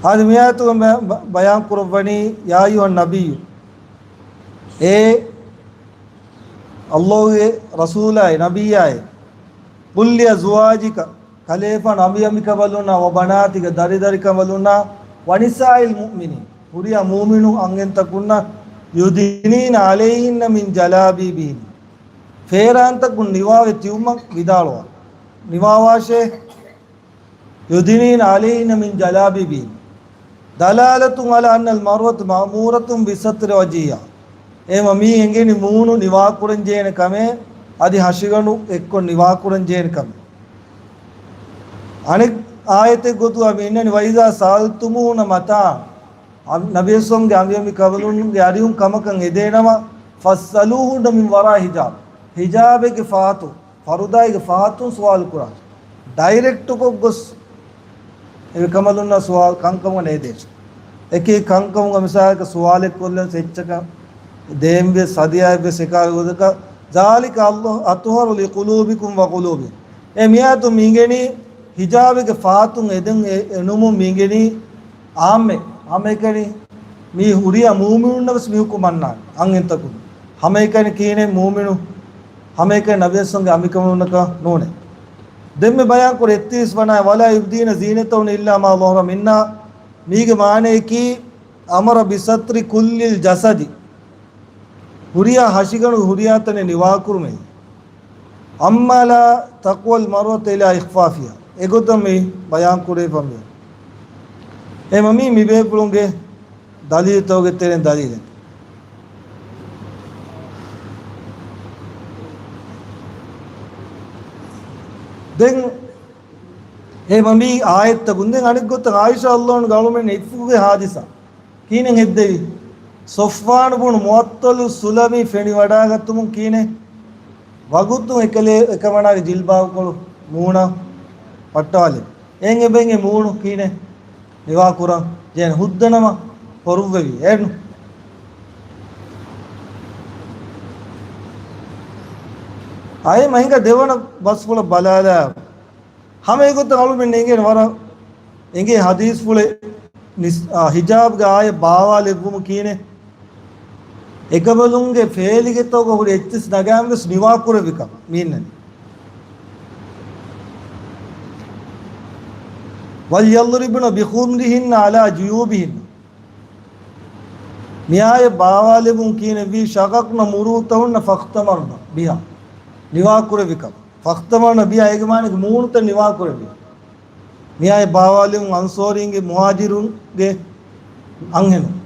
އަދި މި އާޔަތުގަ ބަ-، ބަ-، ބަޔާން ކުރައްވަނީ، يا أيها النبي، އޭ ﷲ ގެ ރަސޫލާއޭ، ނަބިއްޔާއޭ، قل لأزواجك، ކަލޭފާނު އަނބިއަނބިކަނބަލުންނާ، وبناتك، ދަރިދަރިކަނބަލުންނާ، ونساء المؤمنين، ހުރިހާ މުއުމިނު އަންހެންތަކުންނަށް، يدنين عليهن من جلابيبهن، ފޭރާންތަކުން ނިވާވެ ތިއުމަށް ވިދާޅުވާ. ނިވާވާށޭ، يدنين عليهن من جلابيبهن دلالة على أن المرأة مأمورة بستر وجهها. އެހެމަ މީ އެނގެނީ މޫނު ނިވާކުރަން ޖެހޭނެ ކަމެއް، އަދި ހަށިގަނޑު އެއްކޮށް ނިވާކުރަން ޖެހޭނެ ކަމެއް. އަނެއް އާޔަތެއް ގޮތުގަ މި އިންނަނީ، وإذا سألتموهن متاعا، ނަބީ ސައްލައްލާހު ޢަލައިހި ވަސައްލަމްގެ އަނބިއަނބިކަނބަލުންގެ އަރިހުން ކަމަކަށް އެދޭނަމަ، فاسألوهن من وراء حجاب، ހިޖާބެއްގެ ފަހަތުން، ފަރުދާއެއްގެ ފަހަތުން ސުވާލު ކުރާށޭ. ޑައިރެކްޓުކޮށް ގޮސް އެކަނބަލުންނާ ސުވާލު ކަންކަމުގަ ނޭދޭށޭ. އެކި ކަންކަމުގަ މިސާލަކަށް ސުވާލެއް ކޮށްލަން އެއްޗަކަށް ދޭންވެސް ހަދިޔާއެއްވެސް އެކާ ގޮތަކަށް، ذلك أطهر لقلوبكم وقلوبهم. އެ މިއާޔަތުން މި އިނގެނީ ހިޖާބެއްގެ ފަހަތުން އެދެން އެ-، އެނުމުން މި އިނގެނީ އާއްމެއް. ހަމައެކަނި މީ ހުރިހާ މުއުމިނުންނަށް ވެސް މި ޙުކުމް އަންނާނެ އަންހެންތަކުން. ހަމައެކަނި ކިހިނެއް މުއުމިނު؟ ހަމައެކަނި ނަބީ ސައްލައްލާހު ޢަލައިހި ވަސައްލަމްގެ އަނބިކަނބަލުންނަކަށް ނޫނޭ. ދެންމެ ބަޔާން ކުރި އެއްތިރީސް ވަނަ އާޔަތް، ولا يبدين زينتهن إلا ما ظهر منها. މީގެ މާނަޔަކީ أمر بستر كل الجسد. ހުރިހާ ހަށިގަނޑު ހުރިހާ ތަނެއް ނިވާކުރުމޭ. أما لا تقوى المرأة إلى إخفافها. އެގޮތަށް މި ބަޔާން ކުރެވިފަ މި. އެހެމަ މީ މި ބޭފުޅުންގެ ދަލީލުތަކުގެ ތެރެއިން ދަލީލެއް. ދެން އެހެމަ މި އާޔަތްތަކުން ދެން އަނެއް ގޮތަށް ޢާއިޝާ ރަޟިޔައްލާހު ޢަންހާ ގަޅުމެން އިފްކުގެ ހާދިސާ ކިހިނެއް ހެއްދެވީ؟ ޞަފްވާނު ބުނު މުޢައްޠަލު ސުލަމީ ފެނިވަޑާގަތުމުން ކިހިނެއް؟ ވަގުތުން އެކަލޭ އެކަމަނާގެ ޖިލްބާބުކޮޅު މޫނަށް ފައްޓާލި. އެހެން އެބައިން އެ މޫނު ކިހިނެއް ނިވާކުރަން ޖެހޭނެ؟ ހުއްދަނަމަ ފޮރުއްވެވި. އެއްނު. އައި މަހިނގަ ދެވަނަ ބަސްފުޅަށް ބަލާލާ. ހަމަ އެގޮތަށް އަޅުމެން އެނގޭނެ ވަރަށް އެނގޭ ޙަދީޘްފުޅެއް ނިސް-، އާ، ހިޖާބްގެ އާޔަތް ބާވާލެއްވުމު ކިހިނެއް؟ އެކަނބަލުންގެ ފޭލިގެތޯގަ ހުރި އެއްޗިސް ނަގާން ވެސް ނިވާކުރެއްވިކަމަށް މި އިންނަނީ. وليضربن بخمرهن على جيوبهن. މި އާޔަތް ބާވާލެވުން ކިހިނެއްވީ؟ شققن مروطهن فاختمرن بها. ނިވާކުރެއްވިކަމަށް. ފަޚްތަމަރްނަ ބިހާ، އޭގެ މާނައަކީ މޫނުތައް ނިވާކުރެއްވި. މިއާއެއް ބާވާލެވުން އަންޞާރީންގެ މުހާޖިރުންގެ އަންހެނުން.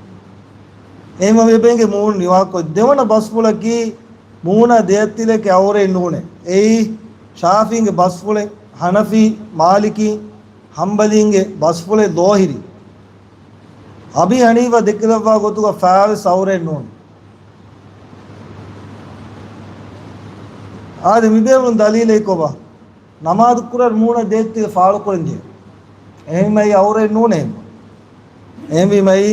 އެހެންވީމަ އެބައިންގެ މޫނު ނިވާކޮށް. ދެވަނަ ބަސްފުޅަކީ މޫނާ ދެއަތްތިލަކީ އައުރަތެއް ނޫނޭ. އެއީ ޝާފީޢީންގެ ބަސްފުޅެއް، ޙަނަފީ، މާލިކީ، ޙަންބަލީންގެ ބަސްފުޅެއް ޟާހިރީ. އަބީ ޙަނީފާ ދެކިލައްވާ ގޮތުގަ ފާވެސް އައުރަތެއް ނޫން. އާދެ، މިބޭފުޅުން ދަލީލެއް ކޮބާ؟ ނަމާދު ކުރާއިރު މޫނަށް ދޭތި ފާޅުކުރަން ޖެހޭ. އެހެންވީމައި އައުރަތެއް ނޫނޭ. އެހެންވީމައި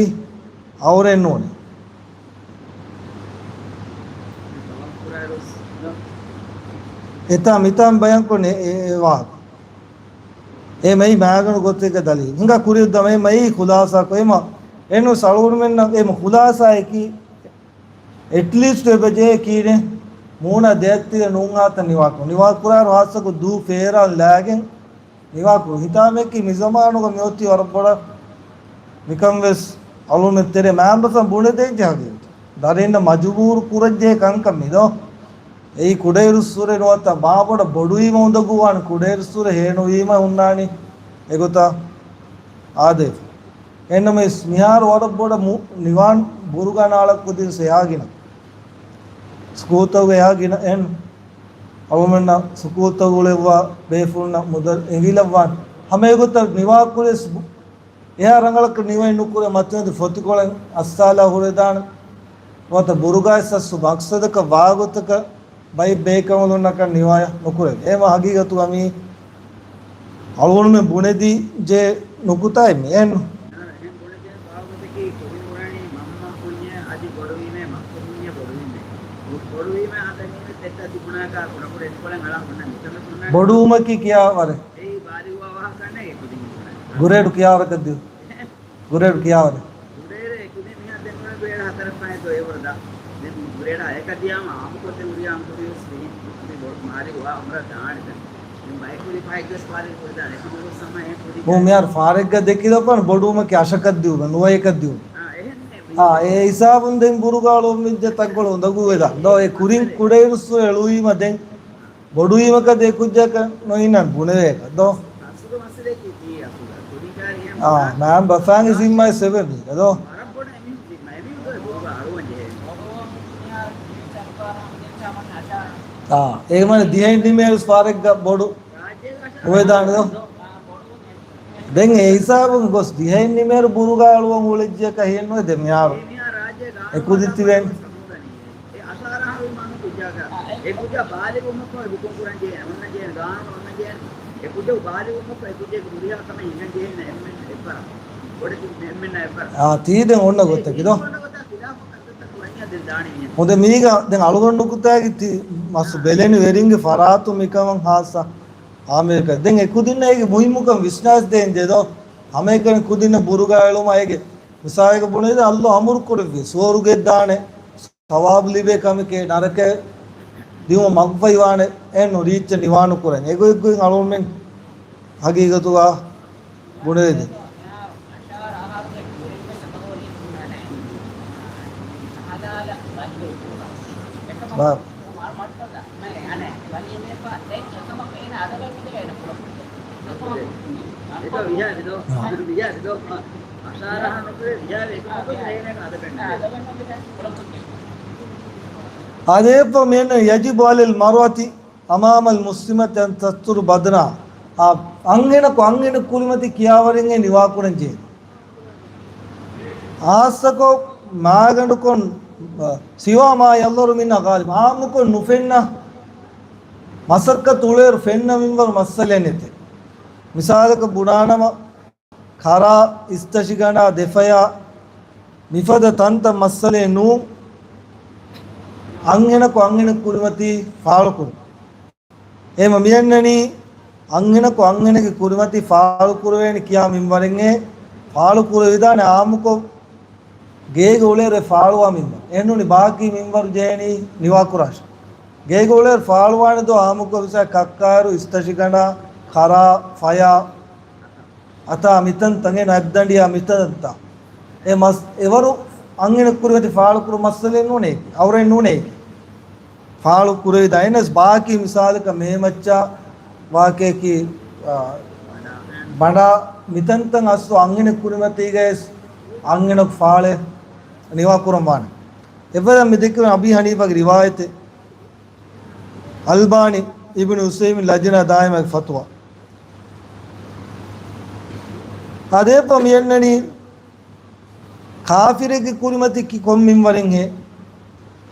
އައުރަތެއް ނޫނޭ. އެތާ މިތާ ބަޔާންކޮށް އެ، އެ، އެ ވާހަކަ. އެ މައި މާގަނޑު ގޮތެއްގަ ދަލީލު. ހިނގާ ކުރިއަށް ދަމައި މައި ޚުލާޞާ ކޮއިމަ. އެންނު ސަޅުވުނުމެންނަށް އެ ޚުލާޞާއަކީ އެޓްލީސްޓް އެބަޖެހޭ ކީރެ މޫނަށް ދެއަތްތިލަ ނޫންހާތަ ނިވާކުރު. ނިވާކުރާއިރު ހާއްސަކޮށް ދޫ ފޭރާން ލާގެން ނިވާކުރު. ހިތާމައަކީ މިޒަމާނުގަ މިއޮތީ ވަރަށް ބޮޑަށް މިކަން ވެސް އަޅުމެން ތެރޭ މާމްބަފަން ބުނެދޭން ޖެހޭ. ދަރިންނަށް މަޖުބޫރު ކުރަންޖެހޭ ކަންކަން މިދޯ. އެއީ ކުޑައިރުއްސުރެ ނުވަތަ މާބޮޑަށް ބޮޑުވީމަ އުނދަގޫވާނެ، ކުޑައިރުއްސުރެ ހޭނުވީމަ ހުންނާނީ އެގޮތަށް އާދޭ. އެހެންނަމަވެސް މިހާރު ވަރަށް ބޮޑަށް މު-، ނިވާން ބުރުގާ ނާޅަ ކުދިން ސެހާގިނަ. ސްކޫލްތަކުގެ އެހާގިނަ އެހެން އަޅުމެންނަށް ސްކޫލްތައް އުޅެއްވާ ބޭފުޅުންނަށް މުދަ އެނގިލައްވާނެ. ހަމަ އެގޮތަށް ނިވާކުރިޔަސް ބު-، އެހާ ރަނގަޅަކަށް ނިވައެއް ނުކުރޭ، މަތިމަތި ފޮތިކޮޅެއް އައްސާލާ ހުރެދާނެ. ނުވަތަ ބުރުގާއަށް އައްސު މަގްސަދަކަށް ވާގޮތަކަށް ބައެއް ބޭކަނބަލުންނަކަށް ނިވާޔަށް ނުކުރެވޭ. އެހެންވީމަ ހަގީގަތުގަ މީ އަޅުގަނޑުމެން ބުނެދިޔަ ނުކުތާއެއް މި އެން. އަހަރެން ބުނެދޭން ވާގޮތަކީ ކުދިން ބުނަނީ މަންމަ ކުއްޖެއް އަދި ބޮޑުވީމޭ، މައްސަ ކުއްޖެއް ބޮޑުވީމޭ. ބޮޑުވީމޭ އަދަނީ ތެއްތަ ތިބުނާކާ ކުޑަކުޑަ އެއްކޮޅެއް އަޅާ ހުންނަ މިކަމެއް ހުންނަ. ބޮޑުވުމަކީ ކިޔާ ވަރެއް. އެއީ ބާލިޣުވާ ވާހަކަ ކަންނޭނގެ ކުދިން ބުނަނީ. ގްރޭޑު ކިޔާ ވަރަކަށް ދިޔު. ގްރޭޑު ކިޔާ ވަރެއް. ގްރޭޑު އެކުދިން މިހާ ދެން ގްރޭޑު ހަތަރެއް ފަހެއް ދޯ އެވަރު ދާ. ދެން ގްރޭޑާ އެކަށް ދިޔާމަ އާއްމުކޮށް ދެން ހުރިހާ އަންކުރި ވެސް މިހިން މި ބޮ-، މާލި ވާ އުމްރަ ދާނެ ދެން. ދެން ބައެއް ކުރި ފަހެއް ވެސް ފާރިގް ކުރި ދާނެ. އެކުދިން ހަމަ އެ ކުދިން މު މިހާރު ފާރެއްގަ ދެކިލަފާން ބޮޑުވުމަކީ އަށަކަށް ދިއުމެއް، ނުވައެކަށް ދިއުމެއް. އާ، އެހެން އާ، އެ ހިސާބުން ދެން ބުރުގާ އަޅުވަމުން ވެއްޖެ ތަންކޮޅު އުނދަގޫވެދާނެ. ދޯ، އެ ކުރިން ކުޑައިރުއްސުރެ އެޅުވީމަ ދެން ބޮޑުވީމަކަށް ދޭ ކުއްޖަކަށް ނުއިންނަން ބުނެވޭކަށް ދޯ. އަސްލު މައްސަލައަކީ ކީ އަސްލު ކުދިން ކާރި އެހެން އާ، ބުނާ ނާ ބަފާންގެ ޒިންމާއެއް ސެބެބީ ދޯ. ވަރަށް ބޮޑަށް އެމީހުން ޒިންމާ، އެމީހުން ދޯ ބުރުގާ އަޅުވަން ޖެހޭ. އާ، އޭގެ މާނަ ދިހައިން ނިމޭރު ފާރެއްގަ ބޮޑު ރާއްޖޭގަ އަށާރަ އުވެދާނެ ދޯ. ދެން އެ ހިސާބުން ގޮސް ދިހައިން ނިމޭރު ބުރުގާ އަޅުވަން އުޅެއްޖެ ކަހެއްނުވެ ދެ މިހާރު. އެ ކުދި ތިބެން. އެ އަށާރަ އަހަރު މާނަ ކުއްޖާގަ އެ ކުއްޖާ ބާލިޣުވުމަށްފަހު އެ ހުކުމް ކުރަން ޖެހޭ، އޮންނަ ޖެހޭ، ގާނޫނު އޮންނަ ޖެހޭ. އެ ކުއްޖާ ބާލިޣުވުމަށްފަހު އެ ކުއްޖާގެ ހުރިހާ ކަމެއް ހިނގަން ޖެހޭނެ އެންމެން އެއްވަރަށް. ބޮޑެތި އެންމެންނަށް އެއްވަރަށް. އާ، ތީ ދެން އޮންނަ ގޮތަކީ ދޯ. އެ ކުރަންޏާ ދެން ދާނީ މިޔަށް. ހުން ދެ މީގަ ދެން އަޅުގަނޑު ނުކުތާގެ ތި މަސް ބެލެނި ވެރިންގެ ފަރާތު މިކަމަށް ހާއްސަ އާމޭކަ. ދެން އެ ކުދިންނަށް އޭގެ މުހިއްމުކަން ވިސްނާސް ދޭން ޖެ ދޯ. ހަމައެކަނި ކުދިންނަށް ބުރުގާ އެޅުމާ އޭގެ މިސާލެއް ބުނެދޭ، ﷲ އަމުރު ކުރެއްވި ސުވަރުގެ ދާނެ ސަވާބު ލިބޭ ކަމެކޭ، ނަރަކަ ދިއުމަށް މަގުފައިވާނެ އެއްނު ރީއްޗަށް ނިވާނުކުރަން. އެގޮތްގޮތް އަޅުގަނޑުމެން ހަގީގަތުގަ ބުނެދޭ. ބާ. އާދެ، އެއްފަހު މިއެންނަ ޔަޖިބު ޢަލަލް މަރްއަތި އަމާމަލް މުސްލިމަތި އަން ތަސްތުރު ބަދަނަހާ. އާ، އަންހެނަކު އަންހެނެއް ކުރިމަތި ކިޔާވަރެއްގެ ނިވާކުރަން ޖެހޭ. ހާއްސަކޮށް މާގަނޑުކޮށް، ސިވާ މާ ޔަޒްހަރު މިންހާ ޣާލިބު، އާއްމުކޮށް ނުފެންނަ މަސައްކަތު އުޅޭއިރު ފެންނަ މިންވަރު މައްސަލައެއް ނެތޭ. މިސާލަކަށް ބުނާނަމަ، ކަރާ، އިސްތަށިގަނޑާ، ދެފަޔާ، މިފަދަ ތަންތަން މައްސަލައެއް ނޫން، އަންހެނަކު އަންހެނެއް ކުރިމަތީ ފާޅުކުރުން. އެހެންވީމަ މިއަންނަނީ އަންހެނަކު އަންހެނެއްގެ ކުރިމަތީ ފާޅުކުރެވޭނެ ކިޔާ މިންވަރެއްގެ ފާޅުކުރެވިދާނެ އާއްމުކޮށް ގޭގަ އުޅޭއިރު ފާޅުވާ މިންވަރު. އެހެންނޫނީ ބާކީ މިންވަރު ޖެހޭނީ ނިވާކުރާށޭ. ގޭގަ އުޅޭއިރު ފާޅުވާނެ ދޯ އާއްމުކޮށް މިސާލަކަށް ކައްކާއިރު، އިސްތަށިގަނޑާ، ކަރާ، ފަޔާ، އަތާ މިތަންތަން އެ ނައްދަނޑިޔާ މިތަންތަން. އެ މަސް އެވަރު އަންހެނެއް ކުރިމަތި ފާޅުކުރު މައްސަލައެއް ނޫނޭ، އައުރައެއް ނޫނޭ. ފާޅު ކުރެވިދާނެ އެހެނަސް ބާކީ މިސާލަކަށް މޭމައްޗާ ވާކައަކީ، އާ، ބަނޑާ މިތަންތަން އަސްލު އަންހެނެއް ކުރިމަތީގައި ވެސް އަންހެނަކު ފާޅެއް ނިވާކުރަން ވާނެ. އެއްވަރަށް މި ދެކެވެނީ އަބީ ޙަނީފާގެ ރިވާޔަތެއް. އަލްބާނީ، އިބްނު ޢުސައިމީން، ލަޖްނާ ދާއިމާގެ ފަތުވާ. އާދެ، އެއްފަހު މިއަންނަނީ ކާފިރެއްގެ ކުރިމަތި ކި ކޮން މިންވަރެއްހޭ؟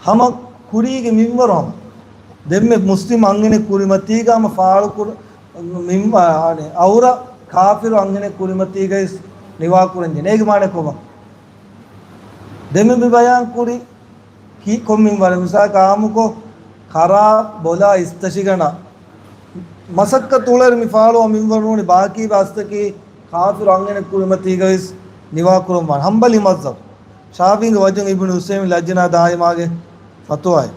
ހަމަ ކުރީގެ މިންވަރު ހަމަ. ދެންމެ މުސްލިމް އަންހެނެއް ކުރިމަތީގަ ހަމަ ފާޅުކުރ-، މިން-، އާ، އަނެ، އައުރަ ކާފިރު އަންހެނެއް ކުރިމަތީގައި ވެސް ނިވާކުރަން ޖެހޭ. އޭގެ މާނަ ކޮބާ؟ ދެންމެ މި ބަޔާން ކުރި ކީ ކޮން މިންވަރެއް؟ މިސާލަކަށް އާއްމުކޮށް ކަރާ، ބޮލާ، އިސްތަށިގަނޑާ މަސައްކަތު އުޅޭއިރު މި ފާޅުވާ މިންވަރު ނޫނީ ބާކީ ބާސްތަކީ ކާފިރު އަންހެނެއް ކުރިމަތީގައި ވެސް ނިވާކުރަން ވާނެ. ޙަންބަލީ މަޛްހަބު. ޝާފިޢީގެ ވަޖުހުން އިބްނު ޢުސައިމީން ލަޖްނާ ދާއިމާގެ ފަތުވާއެއް.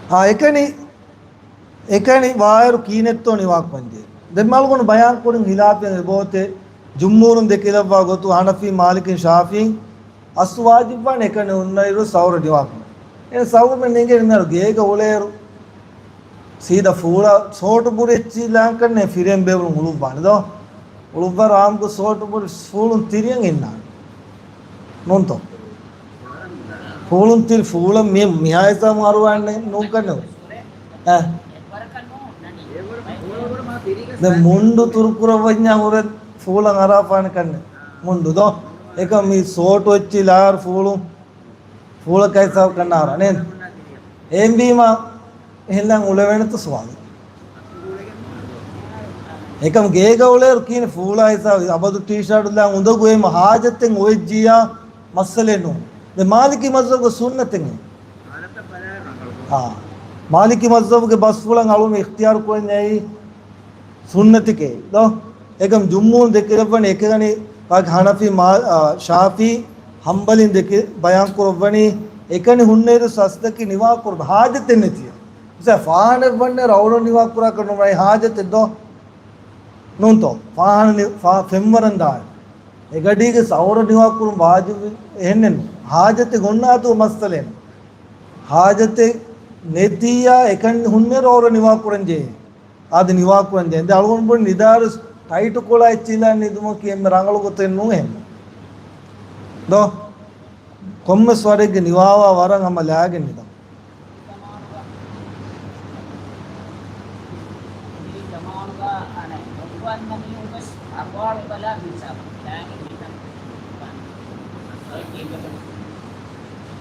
އާ، އެކަނި އެކަނި ވާއިރު ކީނެއްތޯ ނިވާކުރަން ޖެހޭ. ދެން އަޅުގަނޑު ބަޔާން ކުރިން ޚިލާފެއް އެބައޮތޭ. ޖުމްހޫރުން ދެކިލައްވާ ގޮތު ޙަނަފީ، މާލިކީ، ޝާފިޢީ އަސްލު ވާޖިބުވާނެ އެކަނި ހުންނައިރު އައުރަ ނިވާކުރަން. އެ ސަބަބުން ނިނގެ މިހާރު ގޭގަ އުޅޭއިރު ސީދާ ފޫޅަށް ސޯޓު ބުރި އެއްޗި ލާން ކަންނޭ ފިރިހެން ބޭފުޅުން އުޅުއްވާނެ ދޯ. އުޅުއްވާ ރާމްގު ސޯޓު ބުރި ފޫޅުން ތިރިއަށް އިންނާނެ. ނޫންތޯ؟ ފޫޅުން ތިރި ފޫޅަށް މި-، މިހާ ހިސާބު އަރުވާނެ ނޫން ކަންނޭ. އަ. ދެން މުންޑު ތުރުކުރައްވަންޏާ ހުރެ ފޫޅަށް އަރާފާނެ ކަންނޭ. މުންޑު ދޯ. އެކަމް މި ސޯޓު އެއްޗި ލާރު ފޫޅުން ފޫޅަކަށް ހިސާބު ކަންނާރާ ނޭން. އެހެންވީމަ އެހެންނަން އުޅެވޭނެތަ ސުވާލު. އެކަމް ގޭގަ އުޅޭއިރު ކީނެ ފޫޅާ ހިސާބު އަބަދު ޓީޝާޓު ލާ އުނދަގޫ އެހެމަ ހާޖަތެއް އޮވެއްޖިއްޔާ މައްސަލައެއް ނޫން. ދެ މާލިކީ މަޒްހަބުގެ ސުންނަތެއް. އާ. މާލިކީ މަޒްހަބުގެ ބަސްފުޅަށް އަޅުން އިޚްތިޔާރު ކުރަންޏާއި ސުންނަތެކޭ ދޯ؟ އެކަމް ޖުމްހޫރުން ދެކެވަނީ އެކަނި ވާގި ހަނަފީ މާ-، އާ، ޝާފީ ހަންބަލީން ދެކެ ބަޔާން ކުރައްވަނީ އެކަނި ހުންނައިރު ސަސްދަކި ނިވާ ކުރު ހާޖަތެއް ނެތިޔަ. މިސާ ފާހާނަ ވަންނަ ރައުޅު ނިވާ ކުރާކަށް ނުމައި ހާޖަތެއް ދޯ؟ ނޫންތޯ؟ ފާހާނަ ނި-، ފާ-، ފެންވަރަން ދާ. އެގަޑީގެ ސައުރަ ނިވާ ކުރުން ވާޖިބު އެހެންނެއް. ހާޖަތެއް ގޮންނާތު މައްސަލައެއް. ހާޖަތެއް ނެތިޔާ އެކަނި ހުންނަ ރައުޅު ނިވާ ކުރަން ޖެހޭ. އާދެ ނިވާކުރަން ޖެހޭ. ދެ އަޅުގަނޑު ބުނި ނިދާރުސް ޓައިޓު ކޮޅާ އެއްޗިލާ ނިދުމަކީ އެންމެ ރަނގަޅު ގޮތެއް ނޫން އެހެން. ދޯ؟ ކޮންމެސް ވަރެއްގެ ނިވާވާ ވަރަށް ހަމަ ލާގެން ނިދަން.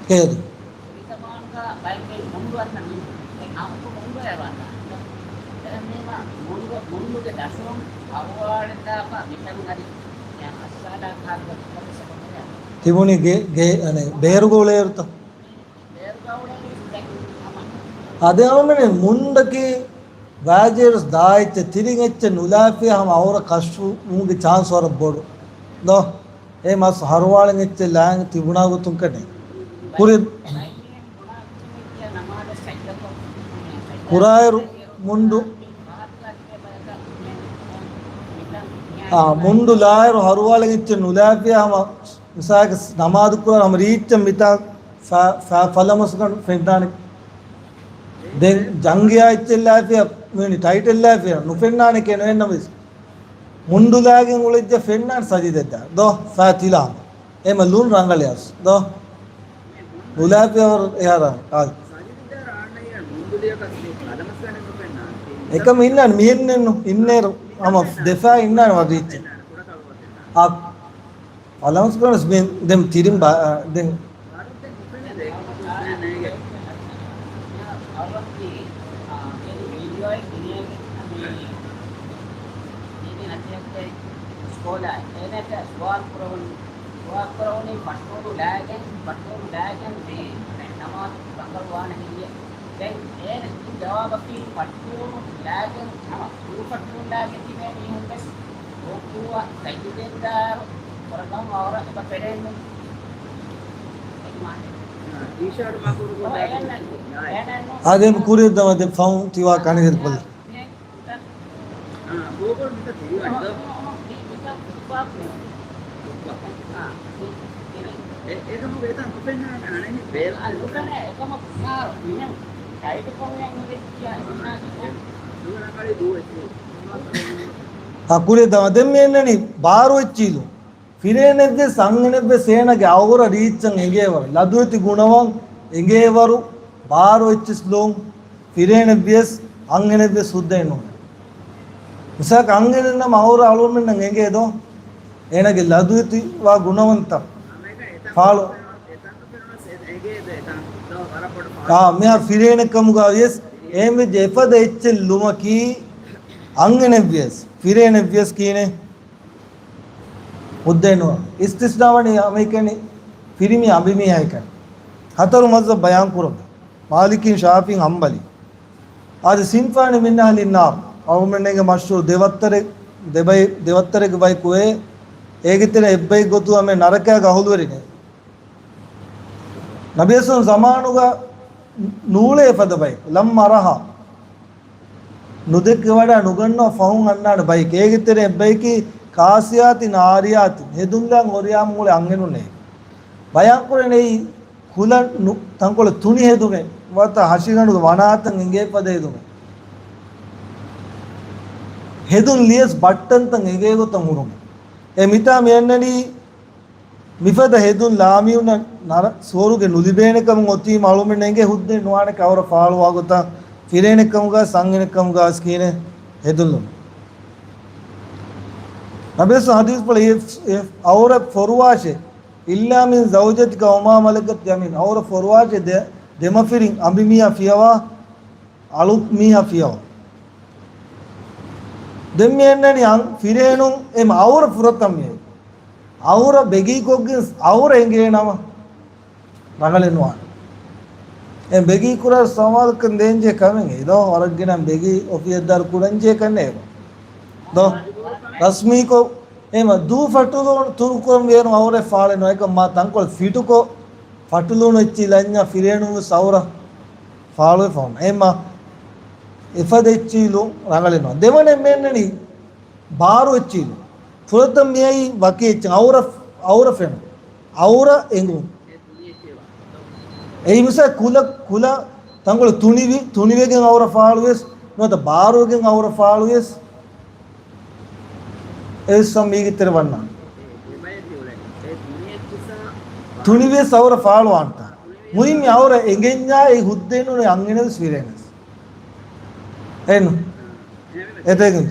ކޭދު. ފުރިޒަމާނުގަ ބައެއްގެ މުންޑު އަންނަ މީހުން އެ އަހުކު މުންޑު އެވާން. އެހެންވީމަ މުންޑު، މުންޑުގެ ދަށުން އަރުވާޅެއް ދާފަ މިކަން އަދި އަސްލާ ކާރުގަ ކިކަން ސަބަބު ތިބުނީ ގޭ، ގޭ، އަނެ، ބޭރުގަ އުޅޭއިރުތަ؟ ބޭރުގަ އުޅޭ ދެން ހަމަ. އަދި އަޅުމެން މުންޑަކީ ވާޖޭރުސް ދާއެއްޗެއް ތިރިން އެއްޗެއް ނުލާފިޔާ ހަމަ އައުރަ ކަޝްފު ވުމުގެ ޗާންސް ވަރަށް ބޮޑު. ދޯ؟ އެ މަސް ހަރުވާޅެން އެއްޗެއް ލާން ތިބުނާ ގޮތުން ކަނެ. ކުރި-، ކުރާއިރު މުންޑު. އާ، މުންޑު ލާއިރު ހަރުވާޅެން އެއްޗެއް ނުލާފިޔާ ހަމަ މިސާލަކަށް ނަމާދު ކުރާ ހަމަ ރީއްޗަށް މިތާ ފަ-، ފަ-، ފަލަމަސްގަނޑު ފެންނާނެ. ދެން ޖަންގިޔާ އެއްޗެއް ލާފިޔާ، މިވެނި ޓައިޓެއް ލާފިޔާ ނުފެންނާނެ ކޭ ނުވެންނަމަވެސް. މުންޑުލާގެން އުޅެއްޖެ ފެންނާން ސަޖިދައްދާ. ދޯ ފާތިލާ. އެމަ ލުން ރަނގަޅިއަސް. ދޯ. ނުލާފިޔަވަރު އެހާރާ. އާ. އެކަމް އިންނާން މިހެންނެއްނު. އިންނޭރު. ހަމަ ދެފާ އިންނާން ވަރީއްޗެއް. އާ. ފަލަމަސް ކުރަން ދެން ތިރިން ބާ-، ދެން. ސުވާލު ކުރެވުނީ ފައްޓޫރު ލާގެން، ފައްޓޫރު ލާގެން ދޭ ނަމާދު ރަނގަޅުވާނެ ހެއްޔޭ؟ ދެން އޭނަ ދިން ޖަވާބަކީ ފައްޓޫރު ލާގެން ހަމަ ދުރު ފައްޓޫރު ލާގެން ތިބޭ މީހުން ވެސް ރުކޫޢަށް ސަޖިދައަށް ދާއިރު ކުރަން އައުރަތު އެބަ ފެރޭނު. އާދެ ކުރިއަށް ދަމާ ދެ ފަހުން ތިވާ ކަނިގެ ކޮށްލަ. އަ، ކުރިއަށް ދަމާ ދެން މި އެންނަނީ ބާރު އެއްޗިލު. ފިރޭނެއްވެސް އަންހެނެއްވެސް އޭނަގެ އައުރަ ރީއްޗަށް އެނގޭވަރު، ލަދުވެތި ގުނަވަން އެނގޭވަރު، ބާރު އެއްޗިސް ލޯން ފިރޭނެއްވިޔަސް އަންހެނެއްވެސް ހުއްދައެއް ނޫން. މިސާލަކަށް އަންހެނެއްނަމަ އައުރަ އަޅުގަނޑުމެންނަށް އެނގޭ ދޯ؟ އޭނަގެ ލަދުވެތިވާ ގުނަވަންތައް ފާޅު. އާ، މިހާރު ފިރޭނެއް ކަމުގަ ވިޔަސް އެހެންވެއްޖެ އެފަދަ އެއްޗެއް ލުމަކީ އަންހެނެއްވިޔަސް ފިރޭނެއްވިޔަސް ކީނެ ހުއްދައެއް ނުވާ. އިސްތިސްނާ ވަނީ އަމިކަނި ފިރިމީ އަނބިމީހާއެކަނި. ހަތަރު މަޒްހަބް ބަޔާން ކުރައްވާ. މާލިކީން، ޝާފިޢީން، ހަންބަލީ. އާދެ، ޞިންފާނި މިން އަހްލިން ނާރް. އަޅުގަނޑުމެންގެ މަޝްހޫރު ދެ ވައްތަރެއް، ދެބައި-، ދެ ވައްތަރެއްގެ ބަޔަކު ވޭ. އޭގެ ތެރެ އެއްބައި ގޮތު އަމެ ނަރަކައިގެ އަހުލުވެރިން. ނަބިއްޔާ ޒަމާނުގަ ނޫޅޭ އެފަދަ ބަޔަކު. ލަމް އަރަހާ. ނުދެކެ ވަޑާ ނުގަންނަ ފަހުން އަންނާނެ ބައެއް. އޭގެ ތެރެ އެއްބަޔަކީ ކާސިޔާތިން އާރިޔާތިން. ހެދުން ލާން އޮރިޔާމުޅެ އަންހެނުންނޭ. ބަޔާން ކުރަން އެއީ ކުލަ ނު-، ތަންކޮޅެއް ތުނި ހެދުމެއް، ނުވަތަ ހަށިގަނޑުގެ ވަނާތައް އެނގޭ ފަދަ ހެދުމެއް. ހެދުން ލިޔަސް ބައްޓަންތައް އެނގޭ ގޮތަށް ހުރުމެއް. އެ މިތާ މި އަންނަނީ މިފަދަ ހެދުން ލާމީހުންނަށް ނަރަ-، ސުވަރުގެ ނުލިބޭނެ ކަމުން އޮތީމަ އަޅުމެން އެނގޭ ހުއްދައެއް ނުވާނެ އައުރަ ފާޅުވާ ގޮތަށް، ފިރޭނެ ކަމުގަ ސަންގިނެ ކަމުގަ އަސްކީނެ ހެދުން ލުމެ. ނަބީސް ހަދީސް ފުޅަ އެ، އެ އައުރަ ފޮރުވާށޭ، إلا من زوجتك وما ملكت يمينك. އައުރަ ފޮރުވާށޭ ދެ-، ދެމަފިރިން އަނބިމީހާ ފިޔަވާ، އަޅުމީހާ ފިޔަވާ. ދެން މި އަންނަނީ އަން-، ފިރޭނުން އެމް އައުރަ ފުރަތަމަ މި އައުރަ ބެގީކޮށްގެން އައުރަ އެނގޭ ނަމަ ރަނގަޅެއް ނުވާނެ. އެ ބެގީ ކުރާ ސަމާލުކަން ދޭންޖެ ކަމެއް އެ ދޯ ވަރަށް ގިނަ ބެގީ އޮފީހަށް ދާރު ކުރަންޖެ ކަންނޭ އެބަ. ދޯ ރަސްމީކޮށް އެމަ ދޫ ފަޓުލޫނު ތުރުކުރަން ވޭނު އައުރެ ފާޅެ ނުވައިކަ މާ ތަންކޮޅެ ފިޓުކޮށް ފަޓުލޫނު އެއްޗި ލަންޏާ ފިރޭނުން ވެސް އައުރަ ފާޅުވެ ފަހުން. އެމަ އެފަދަ އެއްޗިލު ރަނގަޅެއް ނުވާ. ދެވަނަ މެންނަނީ ބާރު އެއްޗިލު. ފުރަތަމަ މިއައީ ވަކި އެއްޗެއް އައުރަ، އައުރަ ފެނުން. އައުރަ އެނގުން. އެއީ މިސާ ކުލަ، ކުލަ ތަންކޮޅެއް ތުނިވި، ތުނިވެގެން އައުރަ ފާޅުވިޔަސް، ނުވަތަ ބާރުވެގެން އައުރަ ފާޅުވިޔަސް، އެވެސް މީގެ ތެރެ ވަންނާނެ. ތުނިވިޔަސް އައުރަ ފާޅުވާންތަ؟ މުހިންމީ އައުރަ އެނގެންޏާ އެ ހުއްދައެއް ނޫން އަންހެނެއް ވެސް ފިރޭނެސް. އެން. އެތެގެން.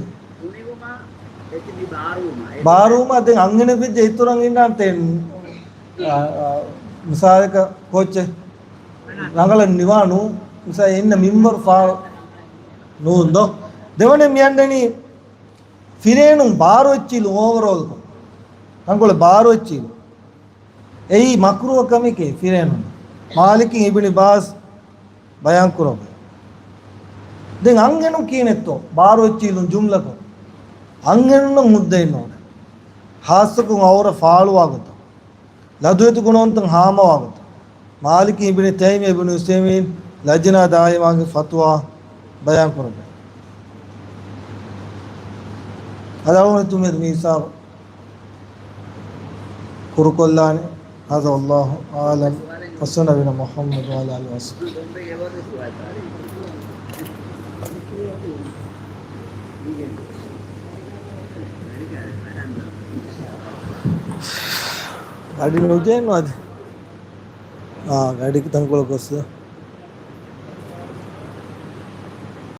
ބާރުވުމާ ދެން އަންހެނެއް ވެއްޖެ އިތުރަށް އިންނާން ތެ، އާ، އާ، މިސާލަކަށް ކޯއްޗެއް ރަނގަޅަށް ނިވާނު، މިސާ އިންނަ މިންވަރު ފާޅު ނޫން ދޯ. ދެވަނަ މި އަންނަނީ ފިރޭނުން ބާރު އެއްޗިލު އޯވަރޯލް ކޮށް. ތަންކޮޅެއް ބާރު އެއްޗިލު. އެއީ މަކްރޫހަ ކަމެކޭ ފިރޭނުން. މާލިކީ އިބްނި ބާޒް ބަޔާން ކުރައްވައި. ދެން އަންހެނުން ކީނެއްތޯ؟ ބާރު އެއްޗިލުން ޖުމްލަކޮށް. އަންހެނުންނަށް ހުއްދައެއް ނޯންނެ. ހާއްސަކޮށް އައުރަ ފާޅުވާ ގޮތަށް. ލަދުވެތި ގުނަވަންތައް ހާމަވާ ގޮތަށް. މާލިކީ އިބްނި ތައިމިއްޔާ އިބްނި އުސައިމީން ލަޖްނާ ދާއިމާގެ ފަތުވާ ބަޔާން ކުރައްވައި. އަދި އަޅުގަނޑު މި ހިސާބު ކުރުކޮށްލާނެ. هذا والله أعلم. وصلى نبينا محمد وعلى آله وصحبه. ގަޑި ނުޖެހެން އަދި. އާ، ގަޑި ތަންކޮޅަށް ގޮސް.